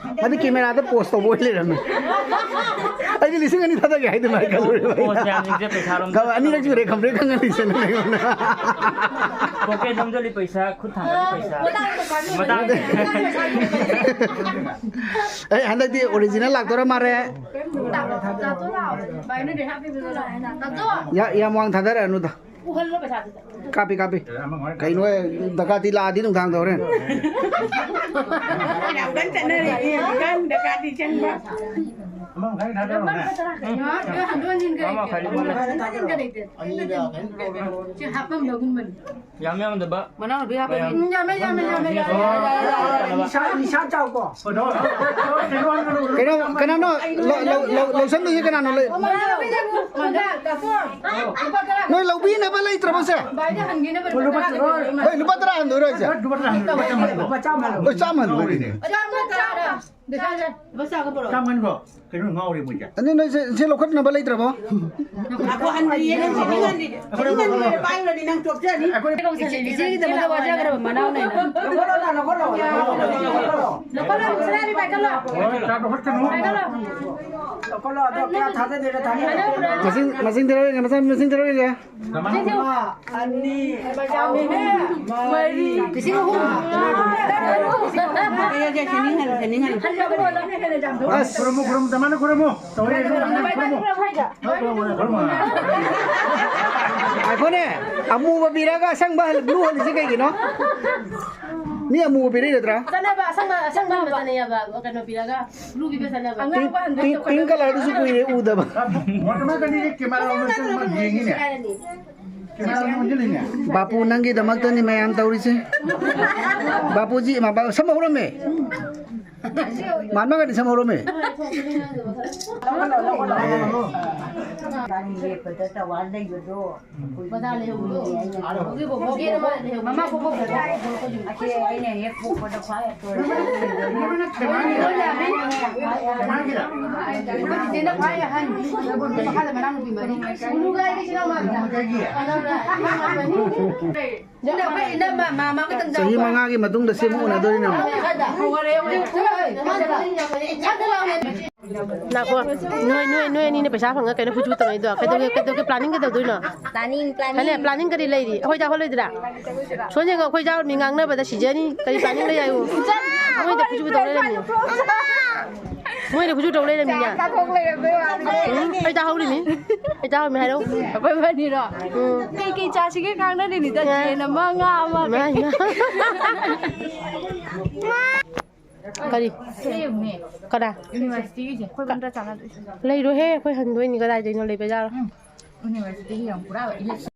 ꯑꯗꯨ ꯀꯦꯃꯦꯔꯥꯗ ꯄꯣꯁ ꯇꯧꯕ ꯑꯣꯏ ꯂꯩꯔꯝꯃꯦ꯫ ꯑꯩꯗꯤ ꯂꯤꯁꯤꯡ ꯑꯅꯤ ꯊꯥꯗꯒꯦ ꯍꯥꯏꯗꯅ ꯑꯩ ꯈꯜꯂꯨꯔꯦ꯫ ꯄꯣꯁ ꯌꯥꯝꯁꯤꯡꯁꯦ ꯄꯩꯁꯥꯔꯣꯝꯗ ꯑꯅꯤꯔꯛ ꯁꯨꯔꯦ ꯈꯝꯕ꯭ꯔꯦꯛ ꯈꯪꯍꯜꯂꯤꯁꯦ ꯅꯪ ꯑꯩꯉꯣꯟꯗ꯫ ꯄꯣꯀꯦꯠ ꯅꯝꯁꯤꯜꯂꯤ ꯄꯩꯁꯥ, ꯈꯨꯠ ꯊꯥꯡꯒꯠꯂꯤ ꯄꯩꯁꯥ꯫ ꯃꯇꯥꯡ ꯑꯩ ꯍꯟꯗꯛꯇꯤ ꯑꯣꯔꯤꯖꯤꯅꯦꯜ ꯂꯥꯛꯇꯣꯔ ꯃꯥꯜꯂꯦ꯫ ꯌꯥ-, ꯌꯥꯝ ꯋꯥꯡ ꯊꯥꯗꯔꯛꯑꯅꯨꯗ꯫ ꯀꯥꯞꯄꯤ, ꯀꯥꯞꯄꯤ꯫ ꯀꯩꯅꯣ, ꯗꯀꯥꯇꯤ ꯂꯥꯛꯑꯗꯤ ꯅꯨꯡꯗꯥꯡꯗ ꯍꯣꯔꯦꯟ꯫ ꯌꯥꯝ ꯀꯟꯅ ꯆꯠꯅꯔꯤ, ꯍꯧꯖꯤꯛꯀꯥꯟ ꯗꯀꯥꯇꯤ ꯆꯪꯕ꯫ ꯑꯃ ꯃꯈꯥꯏ ꯊꯥꯗꯔꯛꯑꯣꯅꯦ꯫ ꯁꯤ ꯍꯥꯞꯐꯝꯗꯒꯨꯝꯕꯅꯤ꯫ ꯌꯥꯝ ꯌꯥꯝꯗꯕ꯫ ꯃꯅꯥꯎꯅꯨꯄꯤ ꯍꯥꯞꯄꯅꯤ꯫ ꯃꯌꯥꯝ꯫ ꯎꯝ, ꯌꯥꯝꯃꯦ, ꯌꯥꯝꯃꯦ, ꯌꯥꯝꯃꯦ, ꯌꯥꯝꯃꯦ, ꯌꯥꯝꯃꯦ, ꯌꯥꯝꯃꯦ꯫ ꯅꯤꯁꯥ, ꯅꯤꯁꯥ ꯆꯥꯎꯀꯣ꯫ ꯀꯩꯅꯣ, ꯀꯅꯥꯅꯣ ꯂꯧ-, ꯂꯧ-, ꯂꯧ-, ꯂꯧꯁꯟꯗꯣꯏꯁꯦ ꯀꯅꯥꯅꯣ? ꯂꯩ-, ꯅꯣꯏ ꯂꯧꯕꯤꯅꯕ ꯂꯩꯇ꯭ꯔꯕꯣ ꯁꯦ? ꯍꯣꯏ, ꯂꯨꯄꯥ ꯇꯔꯥ ꯍꯟꯗꯣꯏꯔꯣ ꯍꯥꯏꯁꯦ? ꯂꯨꯄꯥ ꯇꯔꯥ ꯍꯟꯗꯣꯏꯔꯣ? ꯂꯨꯄꯥ ꯆꯥꯝꯃ ꯍꯜꯂꯣ꯫ ꯂꯨꯄꯥ ꯆꯥꯝꯃ ꯍꯜꯂꯣ꯫ ꯂꯨꯄꯥ ꯆꯥꯝꯃ ꯍꯜꯂꯣ꯫ ꯆꯥꯝꯃ ꯍꯟꯈꯣ꯫ ꯀꯩꯅꯣ ꯉꯥꯎꯔꯦ ꯃꯣꯏꯁꯦ꯫ ꯑꯗꯨ ꯅꯣꯏ ꯁꯦ, ꯁꯦ ꯂꯧꯈꯠꯅꯕ ꯂꯩꯇ꯭ꯔꯕꯣ? ꯉꯥꯏꯈꯣ, ꯍꯟꯗ꯭ꯔꯤꯌꯦ, ꯅꯪ ꯁꯦ, ꯅꯪ ꯍꯟꯗ꯭ꯔꯤ-, ꯅꯪ ꯍꯟꯗ꯭ꯔꯤꯌꯦ, ꯄꯥꯏꯔꯨꯔꯗꯤ ꯅꯪ ꯆꯣꯞꯆꯅꯤ꯫ ꯏꯆꯦ, ꯏꯆꯦꯒꯤꯗꯃꯛꯇ ꯋꯥꯖꯈ꯭ꯔꯕ ꯃꯅꯥꯎꯅꯦꯅ꯫ ꯂꯧꯈꯠꯂꯣ, ꯂꯧꯈꯠꯂꯣ, ꯂꯧꯈꯠꯂꯣ꯫ ꯂꯧꯈꯠꯂꯣ, ꯁꯅꯥꯔꯤ ꯄꯥꯏꯈꯠꯂꯣ꯫ ꯍꯣꯏ, ꯆꯥ ꯂꯧꯈꯠꯀꯅꯨ꯫ ꯄꯥꯏꯈꯠꯂꯣ꯫ ꯂꯧꯈꯠꯂꯣ, ꯑꯗꯣ ꯀꯌꯥ ꯊꯥꯗꯗꯣꯏꯅꯣ, ꯊꯥꯗꯗꯣꯏꯅꯣ? ꯃꯁꯤꯡ, ꯃꯁꯤꯡ ꯊꯤꯔꯛꯑꯣ ꯌꯦꯡꯒꯦ, ꯃꯁꯤꯡ, ꯃꯁꯤꯡ ꯊꯤꯔꯛꯑꯣ ꯌꯦꯡꯒꯦ꯫ ꯑꯃ, ꯑꯅꯤ, ꯑꯍꯨꯝ, ꯃꯔꯤ, ꯂꯤꯁꯤꯡ ꯑꯍꯨꯝ꯫ ꯑꯁ꯫ ꯈꯨꯔꯨꯝꯃꯨ, ꯈꯨꯔꯨꯝꯃꯨ, ꯇꯃꯥꯅ ꯈꯨꯔꯨꯝꯃꯨ꯫ ꯇꯧꯔꯦ, ꯈꯨꯔꯨꯝꯃꯨ, ꯈꯨꯔꯨꯝꯃꯨ꯫ ꯉꯥꯏꯈꯣꯅꯦ, ꯑꯃꯨꯕ ꯄꯤꯔꯒ ꯑꯁꯪꯕ ꯍꯜ-, blue ꯍꯜꯂꯤꯁꯦ ꯀꯩꯒꯤꯅꯣ? ꯃꯤ ꯑꯃꯨꯕ ꯄꯤꯔꯛꯏ ꯅꯠꯇ꯭ꯔꯥ? ꯆꯠꯅꯕ, ꯑꯁꯪꯕ, ꯑꯁꯪꯕ ꯍꯟꯕ ꯆꯠꯅꯩꯌꯦꯕ, ꯀꯩꯅꯣ ꯄꯤꯔꯒ, blue ꯄꯤꯕ ꯆꯠꯅꯕ꯫ ꯄꯤꯡ, ꯄꯤꯡ, ꯄꯤꯡ colourꯗꯨꯁꯨ ꯀꯨꯏꯔꯦ ꯎꯗꯕ꯫ ꯃꯣꯇꯃꯥ ꯀꯅꯤꯒꯤ camera ꯑꯃ ꯆꯪꯕ ꯌꯦꯡꯉꯤꯅꯦ꯫ ꯕꯥꯄꯨ, ꯅꯪꯒꯤꯗꯃꯛꯇꯅꯤ ꯃꯌꯥꯝ ꯇꯧꯔꯤꯁꯦ꯫ ꯕꯥꯄꯨꯖꯤ, ꯃꯥ, ꯕꯥ-, ꯁꯝ ꯍꯧꯔꯝꯃꯦ꯫ ꯃꯥꯟꯕꯒꯗꯤ ꯁꯝ ꯍꯧꯔꯝꯃꯦ꯫ ꯕꯖꯥꯔ ꯂꯩꯍꯧꯕꯗꯣ꯫ ꯃꯃꯥ ꯄꯣꯛꯄ ꯕꯣꯕꯣꯛ꯫ ꯑꯁꯤ ꯑꯩꯅ ꯍꯦꯛ ꯄꯣꯛꯄꯗ ꯈ꯭ꯋꯥꯏ ꯑꯇꯣꯟꯕ꯫ ꯆꯤꯆꯦꯅ ꯈ꯭ꯋꯥꯏ ꯑꯍꯟ꯫ ꯃꯈꯥꯗ ꯃꯅꯥꯎꯅꯨꯄꯤ ꯃꯔꯤ꯫ ꯎꯅꯨꯒ ꯑꯩꯒ ꯏꯆꯤꯟ ꯏꯅꯥꯎ ꯃꯉꯥ꯫ ꯏꯅꯝꯃ, ꯃꯥ, ꯃꯥ ꯈꯛꯇꯪ ꯆꯍꯤ ꯆꯥꯎꯕ꯫ ꯃꯉꯥꯒꯤ ꯃꯇꯨꯡꯗ ꯁꯦꯝ ꯎꯅꯗꯣꯔꯤꯅꯦ ꯑꯃꯨꯛ꯫ ꯂꯥꯛꯈꯣ꯫ ꯅꯣꯏ, ꯅꯣꯏ, ꯅꯣꯏ ꯑꯅꯤꯅ ꯄꯩꯁꯥ ꯐꯪꯉ ꯀꯩꯅꯣ ꯐꯨꯖꯨ ꯇꯧꯅꯩꯗꯣ? ꯀꯩꯗꯧꯒꯦ, ꯀꯩꯗꯧꯒꯦ planning ꯀꯩꯗꯧꯗꯣꯏꯅꯣ? Planning, planning꯫ ꯍꯥꯏꯅꯦ, planning ꯀꯔꯤ ꯂꯩꯔꯤ? ꯑꯩꯈꯣꯏ ꯆꯥ ꯍꯣꯜꯂꯣꯏꯗ꯭ꯔꯥ? ꯁꯣꯟ ꯌꯦꯡꯉꯣ, ꯑꯩꯈꯣꯏ ꯆꯥ ꯃꯤ ꯉꯥꯡꯅꯕꯗ ꯁꯤꯖꯅꯤ꯫ ꯀꯔꯤ planning ꯂꯩ ꯍꯥꯏꯌꯨ? ꯃꯣꯏꯗ ꯐꯨꯖꯨ ꯇꯧ ꯂꯩꯔꯝꯃꯤ꯫ ꯃꯣꯏꯗ ꯐꯨꯖꯨ ꯇꯧ ꯂꯩꯔꯝꯃꯤꯅꯦ꯫ ꯆꯥ ꯊꯣꯡ ꯂꯩꯔꯝꯕꯩ ꯋꯥꯅꯤ꯫ ꯎꯝ, ꯑꯩ ꯇꯥꯍꯧꯔꯤꯅꯤ꯫ ꯑꯩ ꯇꯥꯍꯧꯔꯤꯃꯤ, ꯍꯥꯏꯔꯛꯎ꯫ ꯑꯩꯈꯣꯏ ꯃꯅꯤꯔꯣ? ꯎꯝ꯫ ꯀꯩꯀꯩ ꯆꯥꯁꯤꯒꯦ ꯉꯥꯡꯅꯔꯤꯅꯤꯗ, ꯌꯥ꯫ ꯌꯦꯟ ꯑꯃ, ꯉꯥ ꯑꯃ, ꯏꯃꯥ, ꯀꯩꯀꯩ ꯏꯃꯥ꯫ ꯀꯔꯤ? ꯁꯤ ꯌꯦꯡꯉꯨꯅꯦ꯫ ꯀꯅꯥ? Universityꯒꯤꯁꯦ꯫ ꯑꯩꯈꯣꯏ ꯑꯝꯇ ꯆꯥꯟꯅꯗꯣꯏꯁꯦ꯫ ꯂꯩꯔꯣꯏꯍꯦ, ꯑꯩꯈꯣꯏ ꯍꯟꯗꯣꯏꯅꯤ꯫ ꯀꯗꯥꯏꯗꯩꯅꯣ ꯂꯩꯕ ꯌꯥꯔꯣꯏ꯫ ꯎꯝ꯫ Universityꯒꯤ ꯌꯥꯝ ꯄꯨꯔꯥ election꯫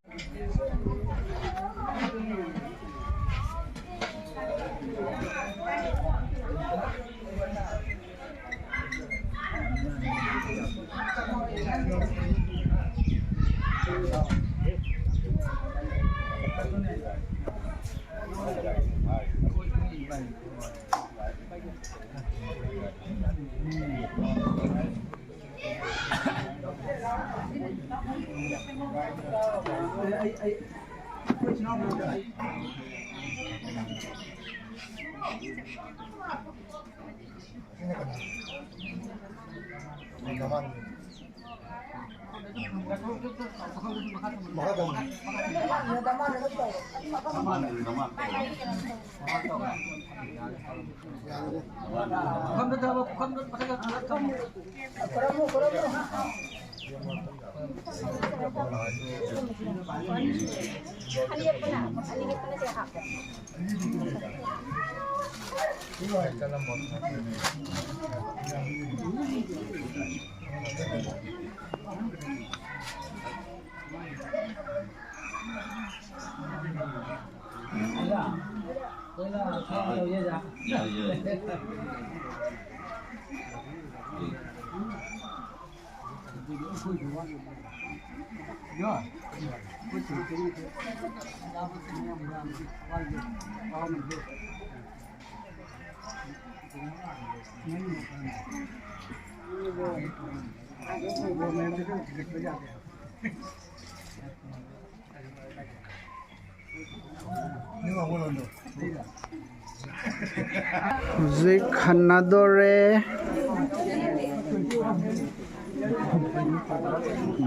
ꯍꯧꯖꯤꯛ ꯍꯟꯅꯗꯣꯔꯦ꯫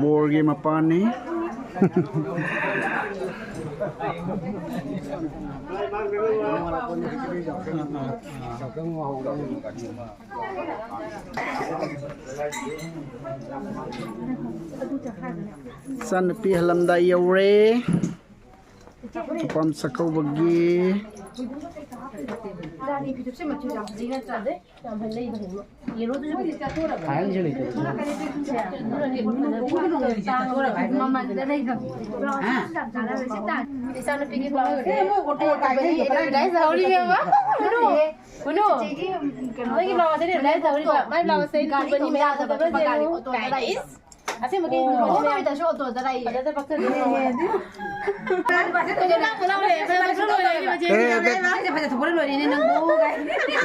ꯕꯣꯔꯒꯤ ꯃꯄꯥꯅꯤ꯫ ꯏꯆꯥꯅꯨꯄꯤ ꯍꯜꯂꯝꯗꯥꯏ ꯌꯧꯔꯦ꯫ ꯃꯄꯥꯝ ꯆꯥꯛꯀꯧꯕꯒꯤ꯫ ꯑꯁꯦꯡꯕꯒꯤ ꯅꯣꯏ ꯇꯥꯁꯨ ꯑꯣꯇꯣꯗ ꯂꯥꯛꯏ꯫ ꯐꯖꯗꯦ, ꯄꯛꯆꯗꯦ꯫ ꯀꯩꯅꯣ ꯅꯪ ꯂꯥꯎꯔꯦ, ꯐꯖꯅ ꯂꯥꯎꯔꯦ, ꯃꯆꯦ꯫ ꯑꯦ, ꯐꯖ ꯐꯖ ꯊꯣꯛꯄꯅ ꯂꯣꯏꯔꯦꯅꯦ ꯅꯪꯕꯨ꯫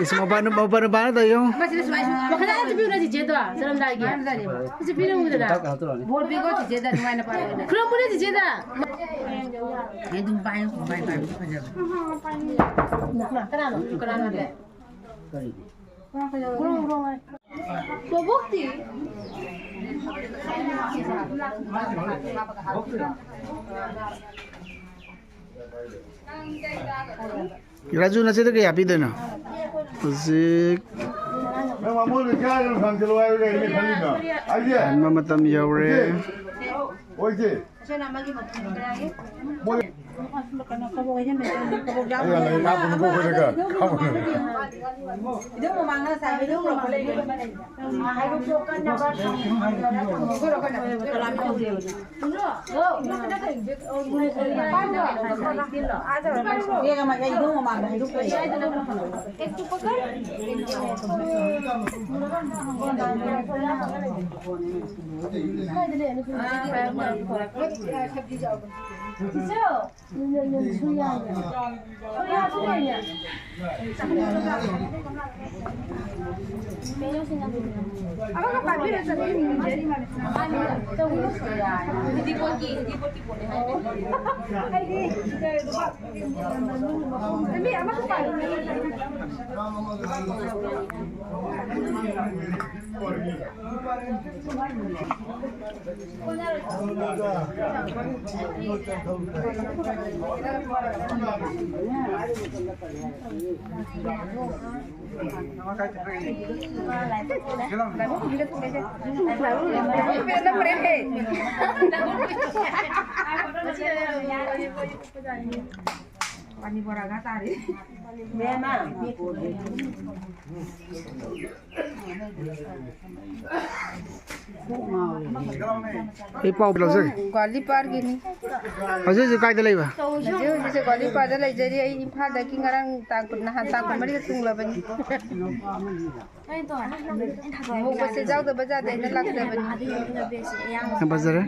ꯏꯁ, ꯃꯄꯥ ꯅꯨ-, ꯃꯄꯥ ꯅꯨꯄꯥꯅ ꯇꯧ ꯌꯦꯡꯉꯨ꯫ ꯃꯁꯤꯗ ꯁꯨꯃꯥꯏ ꯁꯨꯃꯥꯏ ꯃꯈꯥꯗ ꯑꯝꯇ ꯄꯤꯌꯨꯅ ꯆꯤꯆꯦꯗꯣ, ꯆꯠꯂꯝꯗꯥꯏꯒꯤ꯫ ꯃꯥꯅ ꯆꯠꯂꯦꯕ꯫ ꯆꯤꯆꯦ ꯄꯤꯔꯝꯃꯨꯗꯅ꯫ ꯕꯣꯔ ꯄꯤꯀꯣ ꯆꯤꯆꯦꯗ, ꯅꯨꯡꯉꯥꯏꯅ ꯄꯥꯜꯂꯣꯅ꯫ ꯈꯨꯔꯨꯝꯃꯨꯅꯦ ꯆꯤꯆꯦꯗ꯫ ꯑꯦ, ꯑꯗꯨꯝ ꯄꯥꯏꯌꯨ, ꯄꯥꯏ, ꯄꯥꯏꯕꯁꯨ ꯐꯖꯕꯅꯦ꯫ ꯀꯅꯥꯅꯣ? ꯀꯅꯥꯅꯣ? ꯀꯔꯤꯒꯤ? ꯕꯣꯕꯣꯛꯇꯤ? ꯔꯥꯖꯨ, ꯅꯆꯦꯗ ꯀꯌꯥ ꯄꯤꯗꯣꯏꯅꯣ? ꯍꯧꯖꯤꯛ ꯅꯪ ꯕꯥꯃꯣꯟꯗ ꯆꯥꯔꯒ ꯈꯥꯝꯖꯜꯂꯣ ꯍꯥꯏꯕ ꯂꯩꯔꯦ ꯈꯜꯂꯤꯗꯣ꯫ ꯑꯩꯁꯦ ꯍꯟꯕ ꯃꯇꯝ ꯌꯧꯔꯦ꯫ ꯑꯣꯏꯁꯦ꯫ ꯑꯩ ꯂꯩ ꯀꯥꯞꯄꯅꯨꯀꯣ ꯑꯩꯈꯣꯏꯗꯒ꯫ ꯀꯥꯞꯄꯅꯨ꯫ ꯏꯗꯣ ꯃꯃꯥꯡꯅ ꯉꯁꯥꯏ ꯍꯩꯅꯧ ꯄꯨꯔꯛꯄ ꯂꯩꯕꯅꯦ꯫ ꯄꯥꯅꯤ ꯕꯣꯔꯥ ꯉꯥ ꯇꯥꯔꯤ꯫ ꯃꯦꯝꯃ꯫ ꯑꯩ ꯄꯥꯎ ꯂꯧꯖꯒꯦ꯫ ꯒ꯭ꯋꯥꯂꯤꯄꯥꯔꯒꯤꯅꯤ꯫ ꯍꯧꯖꯤꯛ ꯍꯧꯖꯤꯛ ꯀꯥꯏꯗ ꯂꯩꯕ? ꯍꯧꯖꯤꯛ ꯍꯧꯖꯤꯛꯁꯦ ꯒ꯭ꯋꯥꯂꯤꯄꯥꯔꯗ ꯂꯩꯖꯔꯤ꯫ ꯑꯩ ꯏꯝꯐꯥꯜꯗꯒꯤ ꯉꯔꯥꯡ ꯇꯥꯡ ꯀꯨꯟ, ꯅꯍꯥꯟ ꯇꯥꯡ ꯀꯨꯟꯃꯔꯤꯗ ꯊꯨꯡꯂꯕꯅꯤ꯫ ꯂꯨꯍꯣꯡꯕꯁꯦ ꯌꯥꯎꯗꯕ ꯌꯥꯗꯦ ꯍꯥꯏꯅ ꯂꯥꯛꯆꯕꯅꯤ꯫ ꯌꯥꯝ ꯐꯖꯔꯦ꯫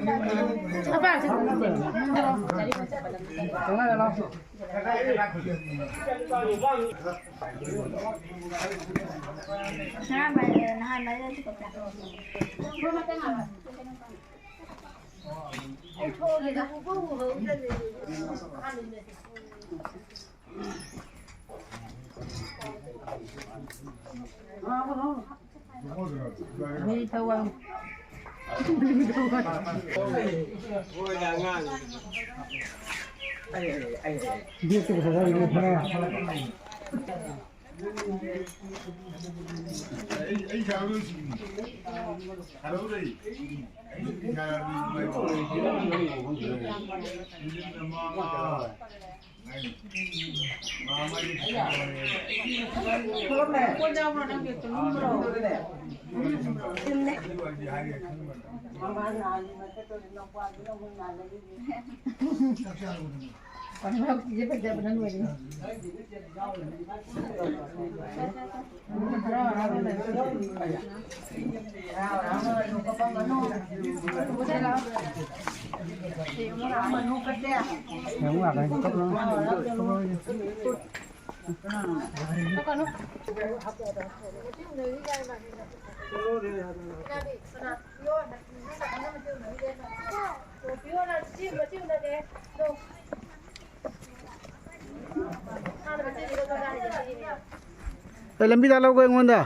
ꯑꯦ, ꯂꯝꯕꯤ ꯇꯥꯛꯂꯛꯎꯀꯣ ꯑꯩꯉꯣꯟꯗ꯫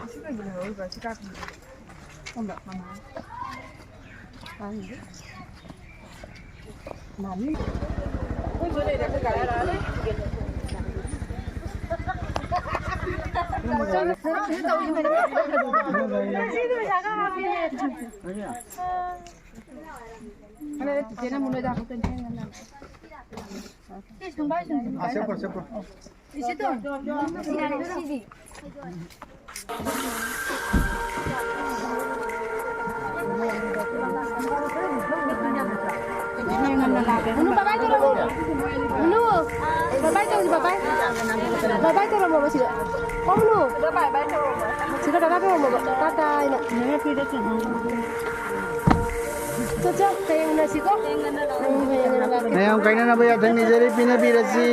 ꯎꯅꯨ, ꯕꯥꯏ ꯕꯥꯏ ꯇꯧꯔꯣ꯫ ꯎꯅꯨ, ꯕꯥꯏ ꯕꯥꯏ ꯇꯧꯔꯣ, ꯕꯥꯏ ꯕꯥꯏ꯫ ꯕꯥꯏ ꯕꯥꯏ ꯇꯧꯔꯝꯃꯣꯕ ꯁꯤꯗ꯫ ꯀꯣꯝꯅꯨ꯫ ꯁꯤꯗ ꯕꯥꯏ ꯕꯥꯏ ꯇꯧꯔꯝꯃꯣ꯫ ꯇꯥ ꯇꯥ ꯍꯥꯏꯅ꯫ ꯆꯣ, ꯆꯣ, ꯍꯌꯦꯡ ꯎꯅꯁꯤꯀꯣ꯫ ꯎꯝ, ꯍꯌꯦꯡ ꯎꯅꯔꯒꯦ꯫ ꯃꯌꯥꯝ ꯀꯥꯏꯅꯅꯕ ꯌꯥꯊꯪ ꯅꯤꯖꯔꯤ, ꯄꯤꯅꯕꯤꯔꯁꯤ꯫